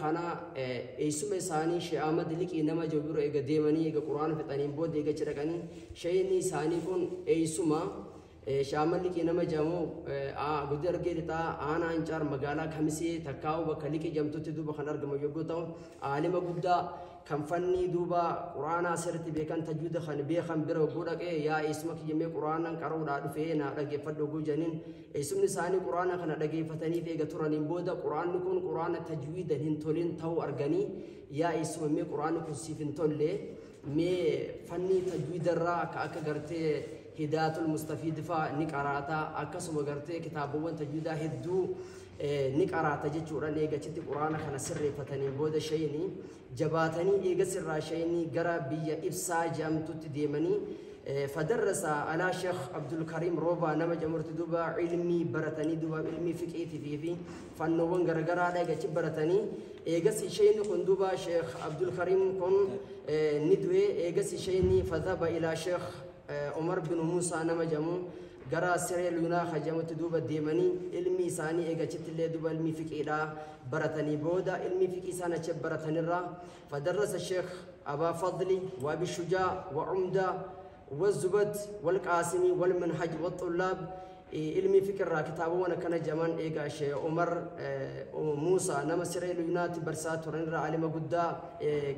kana eessuma isaanii Sheekh Ahmad Liqii nama jiru bira eega deemanii eega quraana fixaniin booda eega achi dhaqanii sheeyni isaanii kun eessuma Sheekh Ahmad Liqii nama jedhamu godina Harargee Lixaa aanaa Ancaar magaalaa Kamisee takkaa'u bakka Liqii jedhamtutti duuba kan argamu yogguu ta'u aalima guddaa kan fannii duuba quraanaa sirriitti beekan tajwiida kan beekan bira hogguu dhaqee yaa eessuma kiyyamee quraanaan qaruudhaa dhufee naa dhageeffadhu hogguu jedhaniin eessumni isaanii quraana kana dhageeffataniif eega turaniin booda quraanni kun quraana tajwiidan hin tolin ta'uu arganii yaa eessuma mee quraanni kun siif hin tolle mee fannii tajwiidarraa akka gartee Hidaayatul Mustafiid faa ni qaraata akkasuma gartee kitaabawwan tajwiidaa hedduu ni qaraata jechuudhaan eega achitti quraana kana sirreeffataniin booda shayni jabaatanii eega sirraa shayni gara biyya ibsaa jedhamtutti deemanii fadarrasa alaa Sheekh Abdulkariim Roobaa nama jedhamurti duuba ilmii baratanii duuba ilmii fiqiitii fi fannoowwan garagaraadha eega achi baratanii eegas shayni kun duuba Sheekh Abdulkariim kun ni du'e eegas shayni fadhaba ilaa Sheekh Umar bin Muusaa nama jedhamu gara siree luunaa kajamutti duuba deemanii ilmi isaanii eega achitti illee duuba ilmii fiqiidhaa baratanii booda ilmii fiqii isaan achi baratanirraa fadarrasa Sheekh Abaa Fadli wa Abi Shujaa wa Umda wa Zubad wal Qaasimii wal Manhaj wa Xullaab ilmii fiqirraa kitaabawwan akkana jaman eega Sheekh Umar Muusaa nama siree luunaatti barsaa turanirraa alima guddaa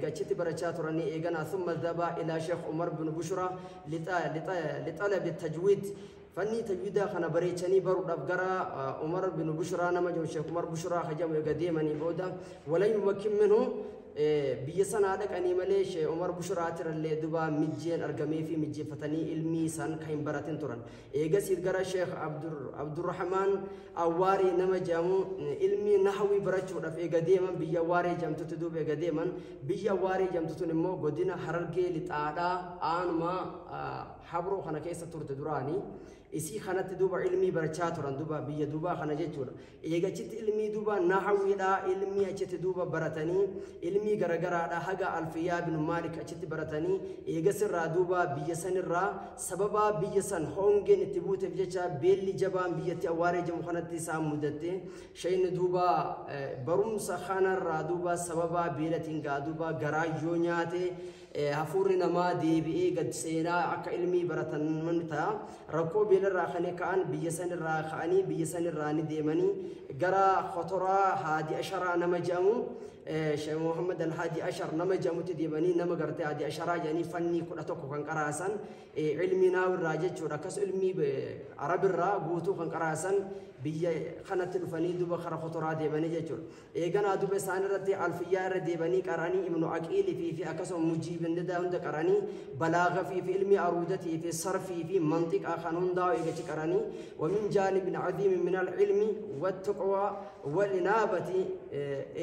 gachitti barachaa turanii eeganaa thumma dhaba ilaa Sheekh Umar bin Bushra lixalabi tajwiid fannii tajwiidaa kana bareechanii baruudhaaf gara Umar bin Bushraa nama jedhamu Sheekh Umar Bushraa kajamu eega deemanii booda walan yumakkin minhu biyya sanaa dhaqanii malee Sheekh Umar Bushraatirallee duba mijjeen argamee fi mijjeeffatanii ilmii isaan kan hin baratin turan. Eegasii gara Sheekh Abdurrahmaan Awwaarii nama jedhamu ilmii nahwii barachuudhaaf eega deeman biyya Awwaaree jedhamtutti duuba eega deeman biyya Awwaaree jedhamtu tun immoo godina Harargee Lixaadhaa aanuma Habroo kana keessa turte duraanii. Isii kanatti duuba ilmii barachaa turan duuba biyya duubaa kana jechuudha. Eega achitti ilmii duuba nahawiidhaa ilmii achitti duuba baratanii ilmii garagaraadhaa haga Alfiyaa bin Maalik achitti baratanii eega sirraa duuba biyya sanirraa sababa biyya san hongeen itti buuteef jecha beelli jabaan biyyatti Awwaaree jedhamu kanatti isaan mudatte shayni duuba barumsa kanarraa duuba sababa beelatiin gaa duuba garaa yoo nyaate hafuurri namaa deebi'ee gad seenaa akka ilmii baratan ni ta'a. Rakkoo beelarraa kan ka'an biyya sanirraa ka'anii biyya sanirraa ni deemanii gara Khotoraa Haadi Asharaa nama jedhamu Sheekh Muhammad Al-Haadi Ashar nama jedhamutti deemanii nama gartee Haadi Asharaa jedhanii fannii 11 kan qaraasan ilmii naawirraa jechuudha. Akkas ilmii Arabirraa guutuu kan qaraasan biyya kanatti dhufanii duuba kara Khotoraa deemanii jechuudha. Eeganaa duuba isaan irratti Alfiyyaa irra deemanii qaranii Ibnu Aqiilii fi akkasuma Mujiibin Nidaa hunda qaranii balaagaa fi ilmii aruudatii fi sarfii fi mantiqaa kan hundaa'u eegachi qaranii wamin jaanibin cadiimin min al-ilmi wattaqwa walinaabati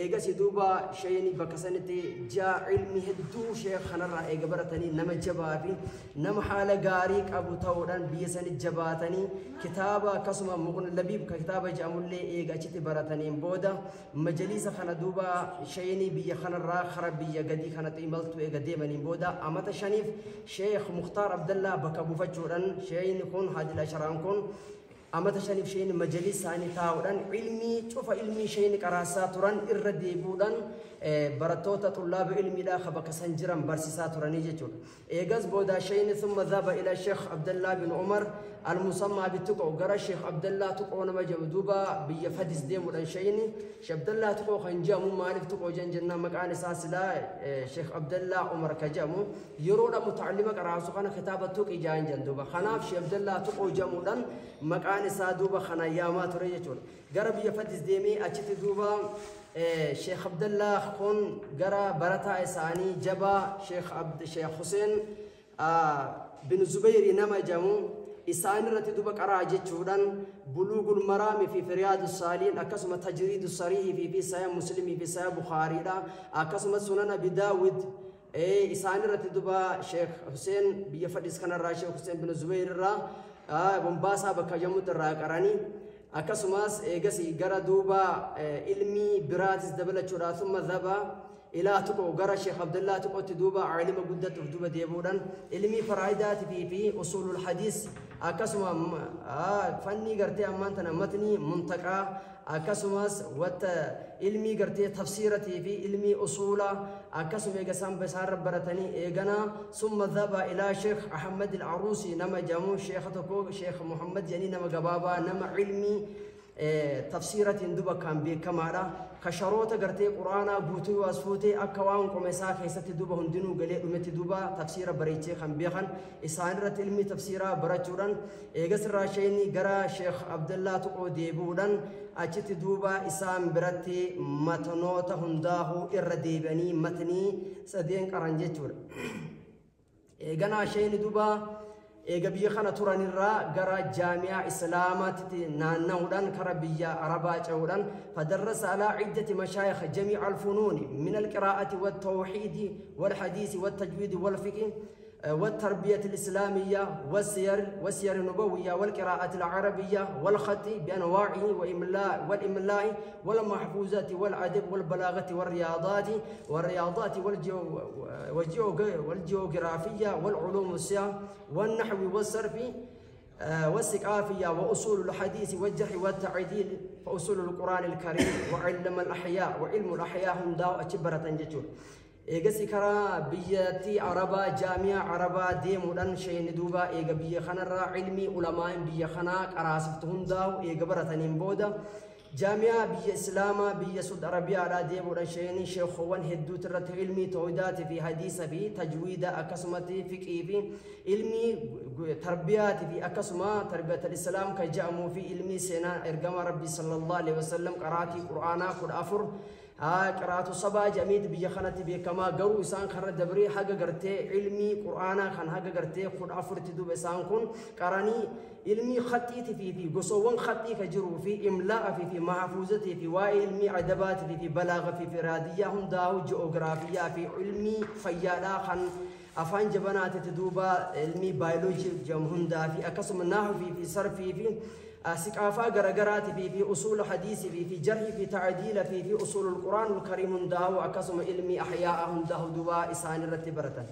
eegasi duuba shayni bakka sanitti jaa ilmi hedduu sheekh kanarraa eega baratanii nama jabaa fi nama haala gaarii qabu ta'uudhaan biyya sani jabaatanii kitaaba akkasuma Muqni Labiib ka kitaaba jedhamullee eega achitti barataniin booda majaliisa kana duuba shayni biyya kanarraa kara biyya gadii kanatti imaltu eega deemaniin booda amata shaniif Sheekh Mukhtaar Abdallaa bakka buufachuudhaan shayni kun Haadil Asharaan kun amata shaniif shayni majaliisa isaanii taa'uudhaan ilmii cufa ilmii shayni qaraasaa turan irra deebi'uudhaan barattoota xullaaba ilmiidhaa ka bakka san jiran barsiisaa turanii jechuudha. Eegas booda shayni thumma dhaba ila Sheekh Abdallaa bin Umar al-Musammaa bituqoo gara Sheekh Abdallaa Tuqoo nama jedhamu duuba biyya Fadis deemuudhaan shayni Sheekh Abdallaa Tuqoo kan jedhamu maaliif Tuqoo jedhan jennaan maqaan isaa silaa Sheekh Abdallaa Umar ka jedhamu yeroodha mutacallima qaraasu kana kitaaba Tuqii jedhan jedhan duuba. Kanaaf Sheekh Abdallaa Tuqoo jedhamuudhaan maqaan isaa duuba kana yaamaa ture jechuudha. Gara biyya Fadis deemee achitti duuba Sheekh Abdallaa kun gara barataa isaanii jabaa Sheekh Hussein bin Zubayri nama jedhamu isaan irratti duuba qaraa jechuudhaan Buluugul Maraamii fi Riyaadu Saaliin akkasuma Tajriidu Sariihii fi Sahih Muslimii fi Sahih Bukhaariidha akkasuma Sunan Abi Daawud isaan irratti duuba Sheekh Hussein biyya Fadis kanarraa Sheekh Hussein bin Zubayr irraa Bombaasaa bakka jedhamutti irraa qaranii akkasumas eegas gara duuba ilmii biraatis dabalachuudha. Thumma dhaba ilaa tuqoo gara Sheekh Abdallaa Tuqootti duuba aalima guddatuuf duuba deemuudhaan ilmii faraa'idaatii fi usuulul hadiis akkasuma fannii gartee ammaan tana matnii muntaqaa Akkasumas wata ilmii gartee tafsiiratii fi ilmii usuulaa akkasuma eega isaan isaarra baratanii eeganaa summa dhaba ilaa Sheekh Ahmad al-Aruusi nama jedhamu sheekha tokko Sheekh Muhammad jedhanii nama gabaabaa nama ilmii tafsiiratiin duba kan beekamaadha. Kasharoota gartee quraanaa guutuu as fuutee akka waan qoma isaa keessatti duba hundinuu galee dhumetti duba tafsiira bareechee kan beekan isaan irratti ilmi tafsiiraa barachuudhaan eegas irraa sheeyni gara Sheekh Abdallaa Tuqoo deebi'uudhaan achitti duuba isaan biratti matnoota hundaahuu irra deebi'anii matnii sadeen qaran jechuudha. Eeganaa sheeyni duba eega biyya kana turanirraa gara jaamiyaa islaamaatti naanna'uudhaan kara biyya arabaa ce'uudhaan fadarrasa alaa ciddati mashaayikh jamiica alfunuuni min alqiraa'ati waltawxiidi walxadiisi waltajwiidi walfiqhi والتربية الإسلامية والسير النبوية والقراءة العربية والخط بأنواعه والإملاء والمحفوظات والأدب والبلاغة والرياضات والجيوغرافية والعلوم السياسية والنحو والصرف والثقافية وأصول الحديث والجرح والتعديل فأصول القرآن الكريم وعلم الأحياء وعلم الأحياء هم داو أكبرة جتور. Eegasi karaa biyyattii Arabaa jaamiyaa Arabaa deemuudhaan sheeyni duuba eega biyya kanarraa ilmii ulamaan biyya kanaa qaraasiftu hundaa'u eega barataniin booda jaamiyaa biyya Islaamaa biyya Suud Arabiyaadhaa deemuudhaan sheeyni sheekhoowwan hedduutu irratti ilmii tawhidaatii fi hadiisa fi tajwiida akkasumatti fiqii fi ilmii tarbiyaatii fi akkasuma tarbiyatul Islaam kan jedhamuu fi ilmii seenaa ergama Rabbii sallallahu alaihi wasallam qaraatii Qur'aanaa 14 qiraatu sabaa jedhameeti biyya kanatti beekamaa garuu isaan karra dabree haga gartee ilmii qur'aanaa kan haga gartee 14tti duuba isaan kun qaranii ilmii khaxiitii fi gosoowwan khaxii ka jiruu fi imlaa'a fi mahfuuzatii fi waa'ee ilmii adabaatii fi balaagaa fi raadiyyaa hundaa'u ji'oogiraafiyaa fi ilmii fayyaadhaa kan afaan jabanaatitti duuba ilmii baayoloojii jedhamu hundaa fi akkasuma naahufii fi sarfii fi ثقافة غرغرات في أصول حديث في جرح في تعديل في أصول القرآن الكريم داو أكسم علمي أحياء داو دوا إسان رتبرة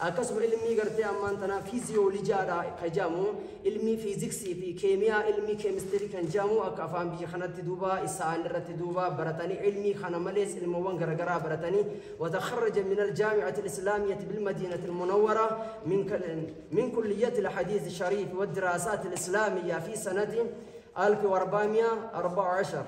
أكسم علمي غرتي أمان تنا فيزيولوجيا كجامو علمي فيزيكس في كيمياء علمي كيمستري كان جامو أكفام بيخنات دوبا إسان رتدوبا برتاني علمي خنا مليس الموان غرغرا برتاني وتخرج من الجامعة الإسلامية بالمدينة المنورة من كلية الحديث الشريف والدراسات الإسلامية في سنة 1414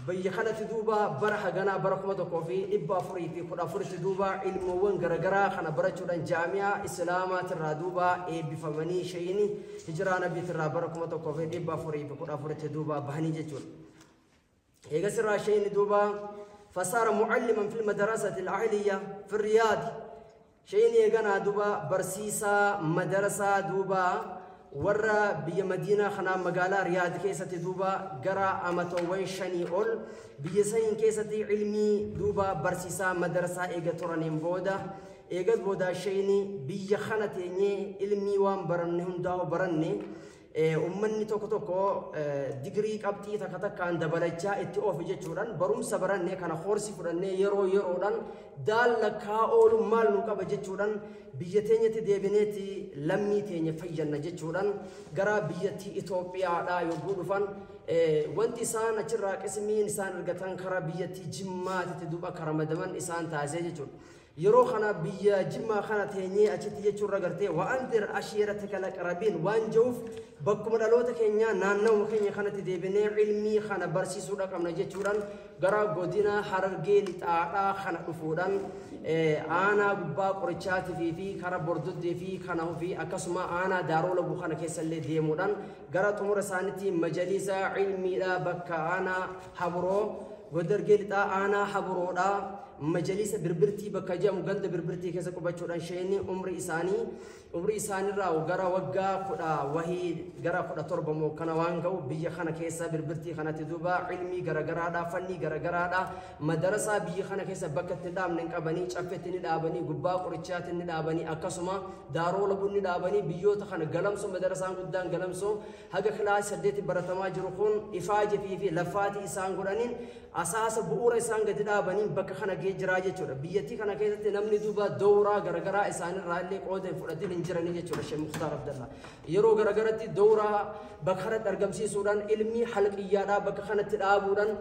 biyya kanatti duuba bara haganaa bara 1414 duuba ilmoowwan garagaraa kana barachuudhaan jaamiyaa islaamaatirraa duuba eebbifamanii shayini hijiraa nabiitirraa bara 1414 duuba bahanii jechuudha. Eegas irraa shayini duuba fasaara mucalliman fi lmadarasati alahliya fi riyaad shayini eeganaa duuba barsiisaa madarasaa duuba warra biyya madiinaa kanaa magaalaa riyaad keessatti duuba gara amatoowwan 5 ol biyya saniin keessatti ilmii duuba barsiisaa madarasaa eega turaniin booda eegas booda shayni biyya kana teenyee ilmii waan baranne hundaa'u baranne ummanni tokko tokko digirii qabxii takka takkaan dabalachaa itti oofu jechuudhaan barumsa baranne kana hoorsi fudhannee yeroo yeroodhaan daallakkaa oolu maal nu qaba jechuudhaan biyya teenyatti deebineetti lammii teenya fayyanna jechuudhaan gara biyyattii Itoophiyaadhaa yogguu dhufan wanti isaan achirraa qismiin isaan argatan karaa biyyattii Jimmaatitti duuba karamadaman isaan taasisee jechuudha. Yeroo kana biyya Jimmaa kana teenyee achitti jechuurra gartee wa'andir ashiirataka laqrabiin waan jiruuf bakkuma dhaloota keenyaa naannawuma keenya kanatti deebinee ilmii kana barsiisuudha qabna jechuudhaan gara godina Harargee lixaadhaa kana dhufuudhaan aanaa gubbaa qorichaatii fi kara bordoddee fi kana fi akkasuma aanaa daaroo labuu kana keessallee deemuudhaan gara xumura isaaniitti majaliisa ilmiidha bakka aanaa haburoo godargee lixaa aanaa haburoodhaa majalisa birbirtii bakka jedhamu ganda birbirtii keessa qubachuudhaan shayni umrii isaaniirraa gara waggaa 10 gara 17 moo kana waan ga'u biyya kana keessa birbirtii kanatti duuba ilmii garagaraadha fannii garagaraadha madarasaa biyya kana keessa bakka itti dhaabne hin qabanii caffetti ni dhaabanii gubbaa qorichaatti ni dhaabanii akkasuma daaroo labuun ni dhaabanii biyyoota kana galamsoo madarasaan guddaan galamsoo haga kilaasii 8 baratamaa jiru kun ifaajii fi lafaatii isaan godhaniin Asaasa bu'uura isaan gadi dhaabaniin bakka kana ga'ee jiraa jechuudha. Biyyattii kana keessatti namni duuba dowraa garagaraa isaanirraa illee qooda hin fudhatin hin jiranii jechuudha. Sheekh Muktaar Abdallaa yeroo garagaratti dowraa bakka kanatti argamsiisuudhaan ilmii halqiyyaadhaa bakka kanatti dhaabuudhaan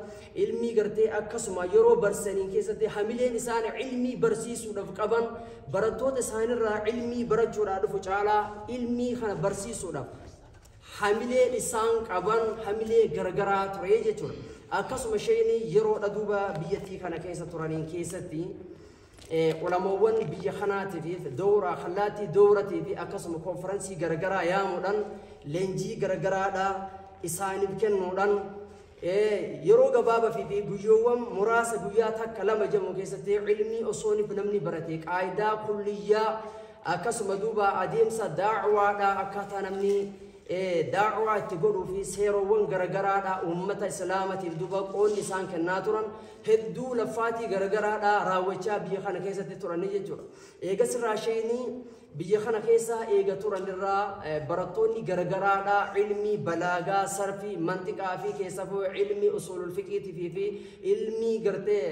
ilmii gartee akkasuma yeroo barsaniin keessatti hamileen isaan ilmii barsiisuudhaaf qaban barattoota isaanirraa ilmii barachuudhaa dhufu caalaa ilmii kana barsiisuudhaaf hamileen isaan qaban hamilee garagaraa ture jechuudha. Akkasuma isheen yeroodha duuba biyyattii kana keessa turaniin keessatti ulamoowwan biyya kanaatiif dowraa kallaatii dowratii fi akkasuma konferansii garagaraa yaamuudhaan leenjii garagaraadha isaaniif kennuudhaan yeroo gabaabaa fi guyyoowwan muraasa guyyaa takka lama jedhamu keessatti ilmii osooniif namni barate qaayidaa kulliyyaa akkasuma duuba adeemsa daacwaadha akkaataa namni daacwaa itti godhuu fi seerowwan garagaraadha uummata islaamatiif duuba qoonni isaan kennaa turan hedduu laffaatii garagaraadha raawwachaa biyya kana keessatti turanii jechuudha. Eegas irraa isheenii biyya kana keessa eega turan irraa barattoonni garagaraadha ilmii balaagaa sarfii mantiqaa fi keessafuu ilmii usulul fiqiitii fi ilmii gartee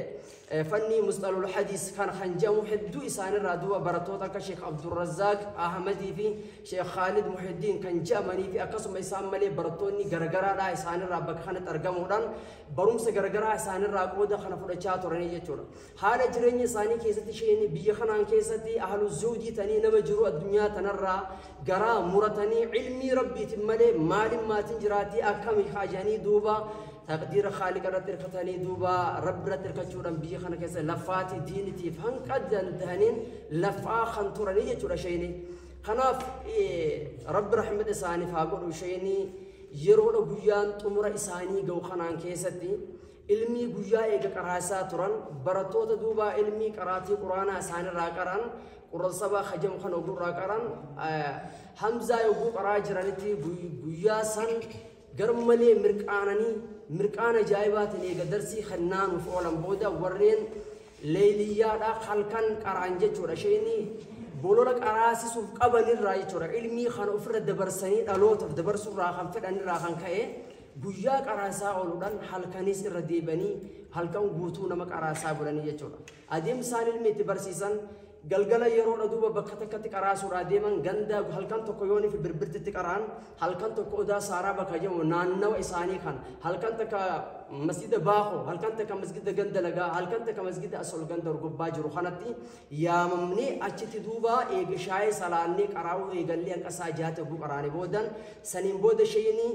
fannii musxalul hadiis kan jedhamu hedduu isaanirraa duuba barattoota akka Sheekh Abdurrazzaaq Ahmadii fi Sheekh Khaalid Muhiddiin kan jedhamanii fi akkasuma isaan malee barattoonni garagaraadha isaanirraa bakka kanatti argamuudhaan barumsa garagaraa isaanirraa qooda kana fudhachaa turanii jechuudha. Haala jireenya isaanii keessatti isheen biyya kanaan keessatti ahlu zuudii tanii nama jiru addunyaa tanarraa garaa muratanii ilmii rabbiitiin malee maalin maatiin jiraatii akkamii haajanii duuba taqdiira khaaliqa irratti hirkatanii duuba rabbi irratti hirkachuudhaan biyya kana keessa laffaatii diinitiif hanqa danda'aniin lafaa kan turanii jechuudha isheen. Kanaaf rabbi rahmata isaaniif haa godhu isheen yeroodha guyyaan xumura isaanii ga'u kanaan keessatti ilmii guyyaa eega qaraasaa turan barattoota duuba ilmii qaraatii quraanaa isaanirraa qaran qurra sabaa hajamu kan ogurraa qaran hamzaa yogguu qaraa jiranitti guyyaa san garmalee mirqaananii mirqaana ajaa'ibaatiin eega darsii kennaanuuf oolan booda warreen leeliyyaadhaa halkan qaraan jechuudha. Isheen bolola qaraasisuuf qabanirraa jechuudha. Ilmii kana ofirra dabarsanii dhalootaaf dabarsuurraa kan fedhanirraa kan ka'e guyyaa qaraasaa ooluudhaan halkanis irra deebanii halkan guutuu nama qaraasaa bulanii jechuudha. Adeemsaan ilmi itti barsiisan galgala yeroodha duuba bakka takkatti qaraasuudhaa deeman ganda halkan tokko yoonii fi birbirtitti qaraan halkan tokko odaa saaraa bakka jedhamu naannawa isaanii kan halkan takka masjida baakoo halkan takka masjida ganda lagaa halkan takka masjida asol ganda urgobbaa jiru kanatti yaamamnee achitti duuba eega shaayii salaannee qaraa'uu eegallee hanqa isaa jaate oguu qaraane boodan saniin booda isheenii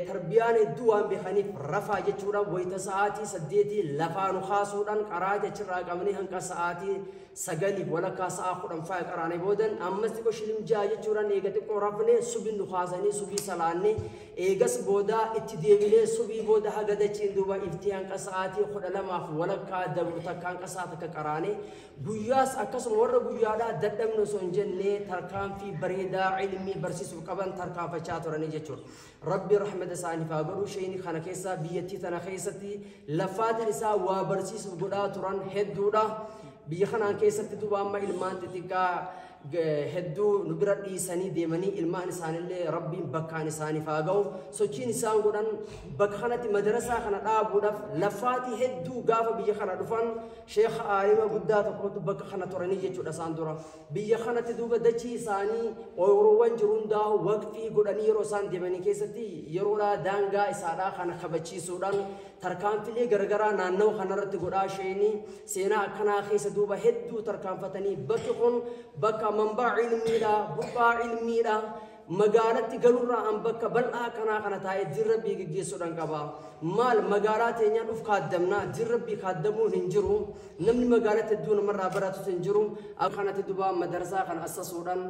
tarbiyaan hedduu waan beekaniif rafaa jechuudhaan wayita sa'aatii 8 lafaa nu kaasuudhaan qaraate achirraa qabnee hanqa sa'aatii 9 walakkaa sa'a 10 fa'a qaraane boodan ammas xiqqoo shilimjaa jechuudhaan eega xiqqoo rafnee subii nu kaasanii subii salaannee eegas booda itti deebinee subii booda haga dachiin duuba iftii hanqa sa'aatii 12 walakkaa dabru takka hanqa sa'a takka qaraane guyyaas akkasuma warra guyyaadhaa dadhabne osoo hin jenne tarkaanfii bareedaa ilmii barsiisuuf qaban tarkaanfachaa turanii jechuudha. Rabbi rahmata isaaniif haa godhu isheen kana keessa biyyattii tana keessatti lafaatiin isaa waa barsiisuuf godhaa turan hedduudha. Biyya kanaan keessatti duuba amma ilmaan xixiqqaa hedduu nu bira dhiisanii deemanii ilmaan isaanillee rabbiin bakkaan isaaniif haa ga'u. Sochiin isaan godhan bakka kanatti madarasaa kana dhaabuudhaaf lafaatii hedduu gaafa biyya kana dhufan sheekha aalima guddaa tokkotu bakka kana turanii jechuudha isaan dura. Biyya kanatti duuba dachii isaanii ooyiruuwwan jiru hundaa waqfii godhanii yeroo isaan deemanii keessatti yeroodhaa daangaa isaadhaa kana kabachiisuudhaan tarkaanfilee garagaraa naannawa kanarratti godhaa isheenii seenaa akkanaa keessa duuba hedduu tarkaanfatanii bakki kun bakka manbaa ilmiidha burqaa ilmiidha magaalatti galurraa an bakka bal'aa kanaa kana taa'ee dirrabbii geggeessuudhaan qaba. Maal magaalaa teenyaan dhuf kaaddamna dirrabbii kaaddamuun hin jiru namni magaalatti hedduu namarraa baratus hin jiru. Akkanatti duuba madarsaa kana assasuudhaan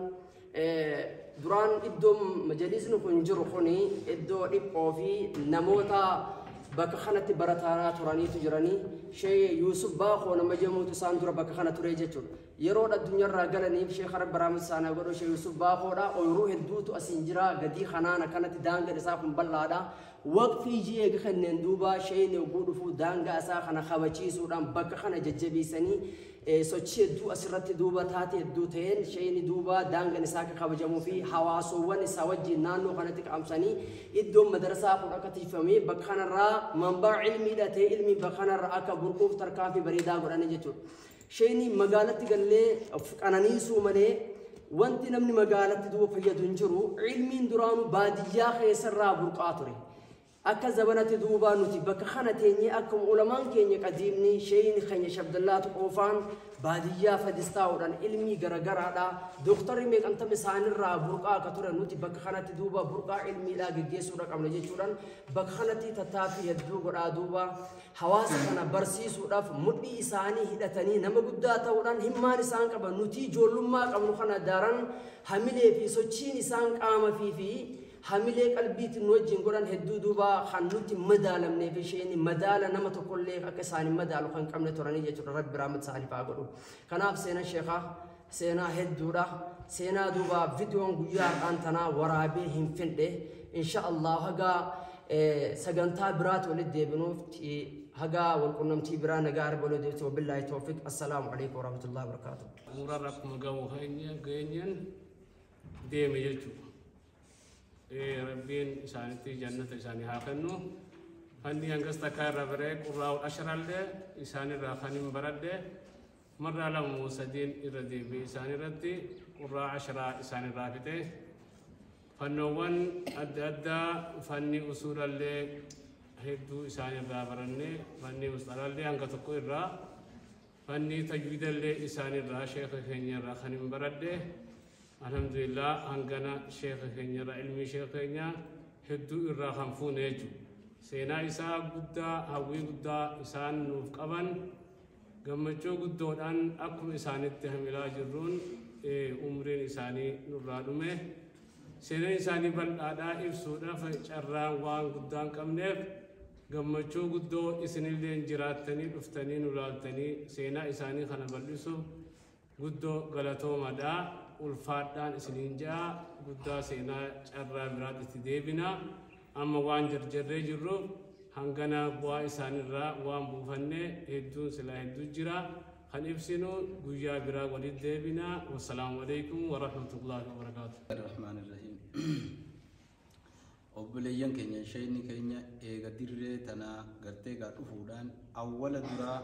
duraan iddoo majalisni kun jiru kuni iddoo dhiphoo fi namoota bakka kanatti barataa turaniitu jiranii Sheekh Yuusuf Baakoo nama jedhamutu isaan dura bakka kana ture jechuudha. Yeroo addunyaarraa galaniif Sheekh Rabbi Rahmat isaanii godhu Sheekh Yuusuf Baakoodha. Ooyiruu hedduutu asiin jira gadii kanaan akkanatti daangaan isaa kun bal'aadha. Waqfii ji'ee kanneen duuba shayni oguu dhufuu daangaa isaa kana kabachiisuudhaan bakka kana jajjabeessanii sochii hedduu asirratti duuba taate hedduu ta'een shayni duuba daangaan isaa akka kabajamuu fi hawaasowwan isaa wajjin naannoo kanatti qaamsanii iddoon madarasaa kun akka tiifamee bakka kanarraa manbaa ilmiidha ta'e ilmi bakka kanarraa akka burquuf tarkaanfii bareedaa godhanii jechuudha. Shayni magaalatti gallee qananiisuu malee wanti namni magaalatti duuba fayyadu hin jiru ilmiin duraanuu baadiyyaa keessarraa burqaa ture. Akka zabanatti duuba nuti bakka kana teenyee akkuma ulamaan keenya qadiimni shayni keenya shabdallaatu qofaan baadiyyaa fadistaa'uudhaan ilmii garagaraadha. Dooktarri meeqantama isaanirraa burqaa akka ture nuti bakka kanatti duuba burqaa ilmiidhaa geggeessuudha qabna jechuudhaan bakka kanatti tattaaffii hedduu godhaa duuba hawaasa kana barsiisuudhaaf mudhii isaanii hidhatanii nama guddaa ta'uudhaan himmaan isaan qaban nuti ijoollummaa qabnu kana daran hamilee fi sochiin isaan qaama fi hamilee qalbiitiin wajjin godhan hedduu duuba kan nuti madaalamnee fi isheen madaala nama tokkollee akka isaanii madaalu kan qabne turanii jechuudha. Rabbi rahmat isaaniif haa godhu. Kanaaf seenaa sheekaa seenaa hedduudha. Seenaa duuba viidiyoon guyyaa har'aan tanaa waraabee hin findhe. Insha Allah hagaa sagantaa biraatti walitti deebinuuf hagaa walqunnamtii biraa nagaa arba walitti deebitu. Wabillaahi tawfiq. Assalaamu alaikum warahmatullahi wabarakaatuh. Murarra akkuma gahu geenyeen deeme jechuudha. Rabbiin isaanitti jannata isaanii haa kennu. Fanni hangas takkaa irra baree qurraa'u asharallee isaanirraa kan hin baradhe marraa lama sadiin irra deebi'e isaanirratti qurraa asharaa isaanirraa fixe. Fannoowwan adda addaa fanni usuulallee hedduu isaanirraa baranne fanni musxalallee hanga tokko irraa fanni tajwiidallee isaanirraa sheeka keenyarraa kan hin baradhe. Alhamdulillah hangana sheeka keenyarraa ilmi sheeka keenyaa hedduu irraa kan fuune jechuudha. Seenaa isaa guddaa hawwii guddaa isaan nuuf qaban gammachuu guddoodhaan akkuma isaanitti hamilaa jirruun umriin isaanii nurraa dhume. Seenaan isaanii bal'aadhaa ibsuudhaaf carraan waan guddaa hin qabneef gammachuu guddoo isinillee jiraattanii dhuftanii nu laaltanii seenaa isaanii kana bal'isuuf guddoo galatoomadhaa. Ulfaadhaan isiniin ja'a guddaa seenaa carraa biraatti itti deebina. Amma waan jarjarree jirruuf hangana bu'aa isaanirraa waan buufanne hedduun silaa hedduu jira. Kan ibsinu guyyaa biraa walitti deebina. Wassalaamu alaikum warahmatullaahi wabarakaatuh. Rahmaan Rahiim. Obboleeyyan keenya shayni keenya eega dirree tanaa gartee gaa dhufuudhaan awwala duraa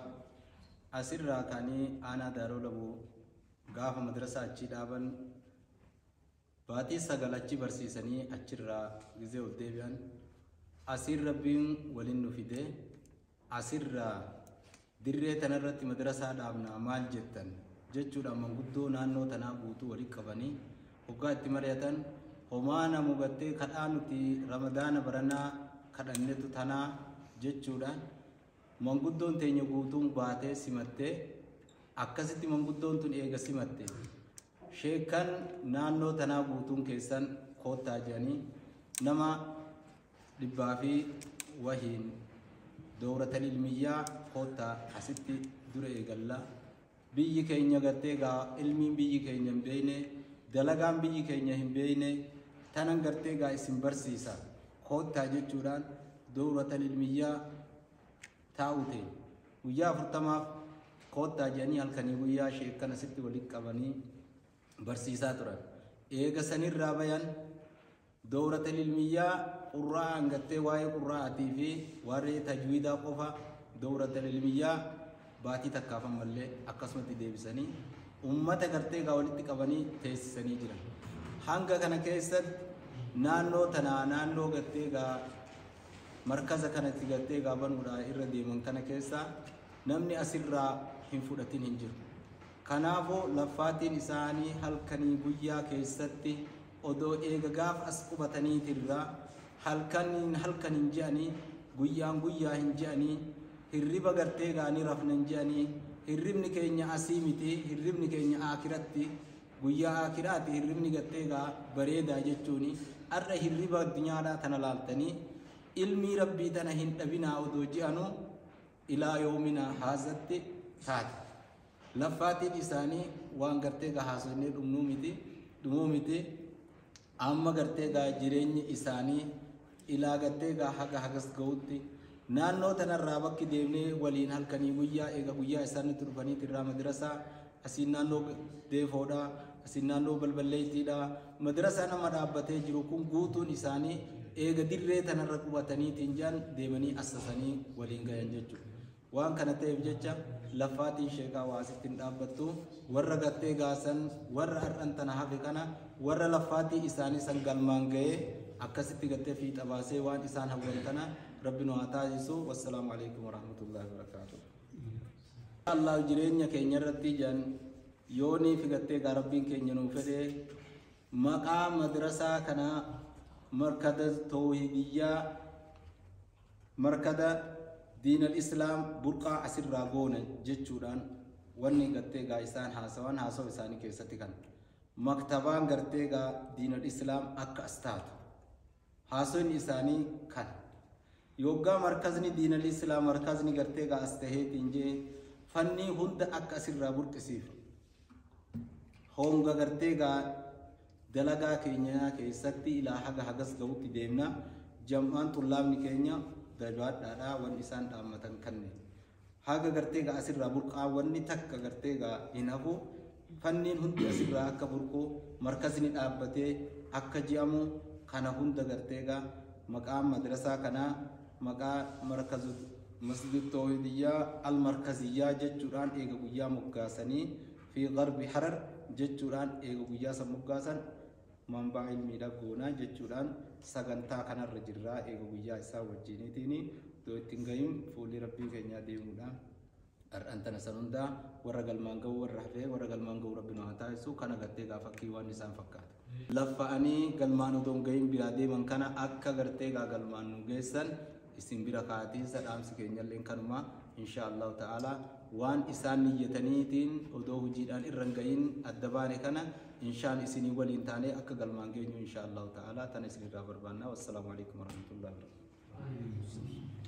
asirraa kaanii aanaa daaroo labuu gaafa madrasaa achi dhaaban baatii 9 achi barsiisanii achirraa gizee ol deebi'an asiin rabbiin waliin nu fide asirraa dirree tanarratti madrasaa dhaabnaa maal jettan jechuudhaan manguddoo naannoo tanaa guutuu walitti qabanii hoggaa itti mari'atan homaa namu gattee kadhaa nuti ramadaana baranaa kadhannetu tanaa jechuudhaan manguddoon teenya guutuun baatee simattee akkasitti manguddoon tun eega simatte sheekan naannoo tanaa guutuun keessan koottaa jedhanii nama dhibbaa fi wahiin dowratan ilmiyyaa koottaa asitti dura eegalla. Biyyi keenya gartee gaa ilmiin biyyi keenya hin beekne dalagaan biyyi keenya hin beekne tanan gartee gaa isin barsiisa koottaa jechuudhaan dowratan ilmiyyaa taa'u ta'e guyyaa 40 koottaa jedhanii halkanii guyyaa sheekan asitti walitti qabanii barsiisaa turan. Eega sanirraa bayan dowratan ilmiyyaa qurraa'aan gartee waa'ee qurraa'aatii fi warree tajwiidaa qofa dowratan ilmiyyaa baatii takkaafan mallee akkasumatti deebisanii ummata gartee gaa walitti qabanii teessisanii jiran. Hanga kana keessatti naannoo tanaa naannoo gartee gaa markaza kanatti gartee gaa banuudhaa irra deeman kana keessa namni asirraa hin fudhatin hin jiru. Kanaafuu laffaatiin isaanii halkanii guyyaa keessatti odoo eega gaaf as qubataniitirraa halkaniin halkan hin je'anii guyyaan guyyaa hin je'anii hirriba gartee gaanii rafna hin je'anii hirribni keenya asii miti hirribni keenya aakiratti guyyaa aakiraati hirribni gartee gaa bareedaa jechuuni har'a hirriba addunyaadhaa tana laaltanii ilmii rabbii tana hin dhabinaa odoo je'anu ilaa yoominaa haazatti taate. Laffaatiin isaanii waan gartee gaa haasofnee dhumuu miti amma gartee gaa jireenyi isaanii Ilaa gattee gaa haga hagas ga'utti naannoo tanarraa bakki deemnee waliin halkanii guyyaa eega guyyaa isaanitti dhufaniit irraa madrasaa asiin naannoo deefoodha, asiin naannoo balballeettiidha. Madrasaa nama dhaabbatee jiru kun guutuun isaanii eega dirree tanarra qubataniitiin jaan deemanii assasanii waliin gayan jechuudha. Waan kana ta'eef jecha laffaatiin sheekaa waa asitti hin dhaabbattu. Warra gattee gaasan, warra har'an tana hafe kana, warra laffaatii isaanii san galmaan ga'ee akkasitti gattee fiixa baasee waan isaan hawwan kana rabbi nu haa taasisu. Wassalaamu alaikum warahmatullaahi wabarakaatuh. Allah jireenya keenya irratti jan yoonii fi gattee gaa rabbiin keenya nuu fedhee maqaa madrasaa kanaa markada toohidiyyaa markada diinal islaam burqaa asirraa goona jechuudhaan wanni gartee gaa isaan haasawan haasawa isaanii keessatti kan maktabaan gartee gaa diinal islaam akka as taatu haasawni isaanii kan yoggaa markazni diinal islaam markazni gartee gaa as taheetiin jee fannii hunda akka asirraa burqisiif honga gartee gaa dalagaa keenya keessatti ilaa haga hagas ga'utti deemna. Jam'aan xullaabni keenya dabaadhaadhaa waan isaan dhaammatan kanne haga gartee gaa asirraa burqaa wanni takka gartee gaa hin hafu fanniin hundi asirraa akka burqu markazni dhaabbatee akka ji'amu kana hunda gartee gaa maqaa madrasaa kanaa maqaa markazu masjid toohidiyyaa almarkaziyyaa jechuudhaan eega guyyaa moggaasanii fi garbi harar jechuudhaan eega guyyaa san moggaasan manbaa ilmiidha goonaa jechuudhaan sagantaa kanarra jirraa eega guyyaa isaa wajjiniitiin iddoo ittiin gahin fuulli rabbii keenyaa deemuudhaan har'an tana san hundaa warra galmaan ga'u warra hafee warra galmaan ga'u rabbi nu haa taasisu. Kana gartee gaa fakkii waan isaan fakkaatu. Laffa'anii galmaan odoo hin gahin biraa deeman kana akka gartee gaa galmaan nu geessan isin bira kaatiinsa dhaamsi keenyalleen kanuma insha Allahu ta'ala waan isaan niyyataniitiin odoo hojiidhaan irra hin gahin adda baane kana inshaan isinii waliin taanee akka galmaan geenyu insha Allahu ta'ala tana isinirraa barbaanna. Wassalaamu alaikum warahmatullahi wabarakatuh.